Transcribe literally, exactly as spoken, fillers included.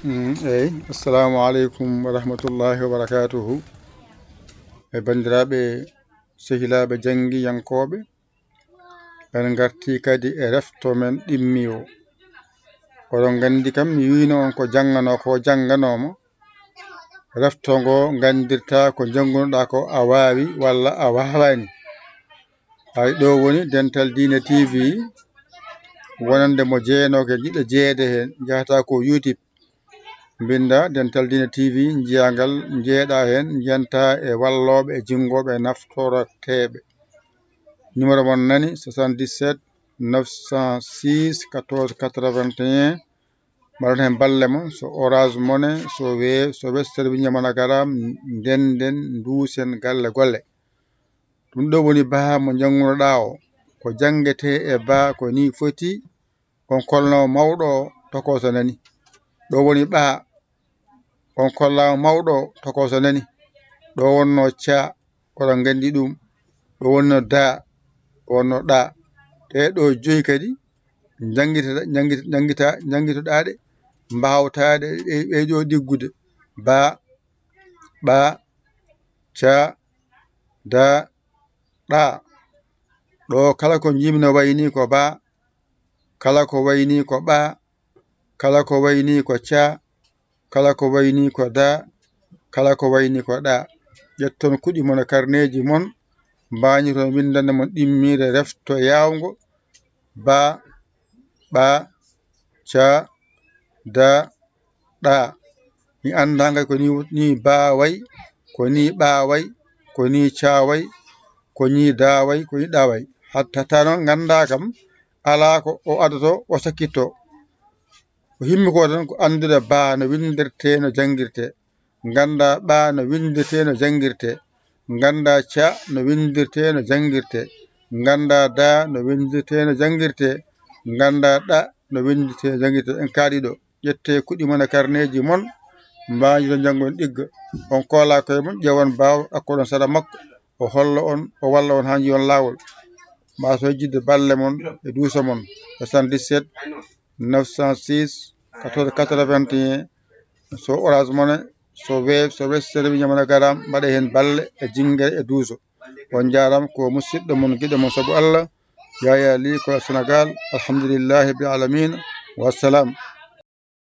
Mm, eyi, assalamu aleykum wa rahmatullahi wa barakatuhu. E banndiraaɓe, sehilaaɓe, janngiyankooɓe, en ngartii kadi e refto men ɗimmi o. Oɗon nganndi kam, mi wiino on ko jannganoo ko, jannganoo mo. Refto ngo nganndirtaa ko njanngunoɗaa ko a waawi walla a waawaani. Hay ɗo woni Dental Diine T V, wonande mo jeenooke jiɗɗo jeyeede heen, njahata ko YouTube, mbinnda Dental Diine T V, njiyaa ngal, njeeɗaa heen, njantaa e wallooɓe e jinngooɓe e naftorateeɓe. Numéro mon nani, soixante-dix-sept neuf cent six quatorze quatre-vingt-un. Mbaɗon heen balle mon, so Orange Money, so Wave, so Western Union, MoneyGram, ndennden, nduusen galle golle. Ɗum ɗo woni baa mo njanngunoɗaa o. Ko janngetee e baa ko nii foti, on kolnoo mawɗo o tokooso nani. Ɗo woni ɓaa, on kollaama mawɗo o tokooso nani. Ɗo wonnoo caa, oɗon nganndi ɗum. Ɗo wonnoo daa, ɗo wonnoo ɗaa. Ɗee ɗo joyi kadi, njanngita-, njanngita-, njanngita-, njanngitoɗaa ɗe, mbaawtaa ɗe, ɗe, ɗe ɗo ɗiggude. Baa, ɓaa, caa, daa, ɗaa. Ɗo kala ko njiimi no wayi nii ko baa, kala ko wayi nii ko ɓaa, kala ko wayi nii ko caa, kala ko wayi nii ko daa, kala ko wayi nii ko ɗaa. Ƴetton kuɗi mon e karneeji mon, mbañoton winndande mon ɗimmiire refto yaawngo, baa, ɓaa, caa, daa, ɗaa. Mi anndaa kay ko nii, nii baa wayi, ko nii ɓaa wayi, ko nii caa wayi, ko nii daa wayi, ko nii ɗaa wayi. Hatta, hatta noon nganndaa kam, alaa ko o addoto, o sakkitto. Ko himmi ko tan ko anndude baa no winndirtee, no janngirtee. Nganndaa ɓaa no winndirtee, no janngirtee. Nganndaa caa no winndirtee, no janngirtee. Nganndaa daa no winndirtee, no janngirtee. Nganndaa ɗaa no winndirtee, no janngirtee. En kaaɗi ɗo. Ƴettee kuɗi mon e karneeji mon, mbañoton njanngon ɗigga. On koolaa koye mon, ƴeewon baa o, akkoɗon sara makko, o holla on, o walla on haa njiyon laawol. Mbaawataa yejjitde balle mon e duuso mon, soixante-dix-sept neuf cent six quatorze quatre-vingt-un. So Orange Money, so Wave, so Western Union, MoneyGram, mbaɗee heen balle e jinngere e duuso. On njaaraama, ko musidɗo mon, giɗo mon sabu Allah, Yaya Ly, ko Sénégal. Alhamdulillahi rabbil aalamiina. Wassalam.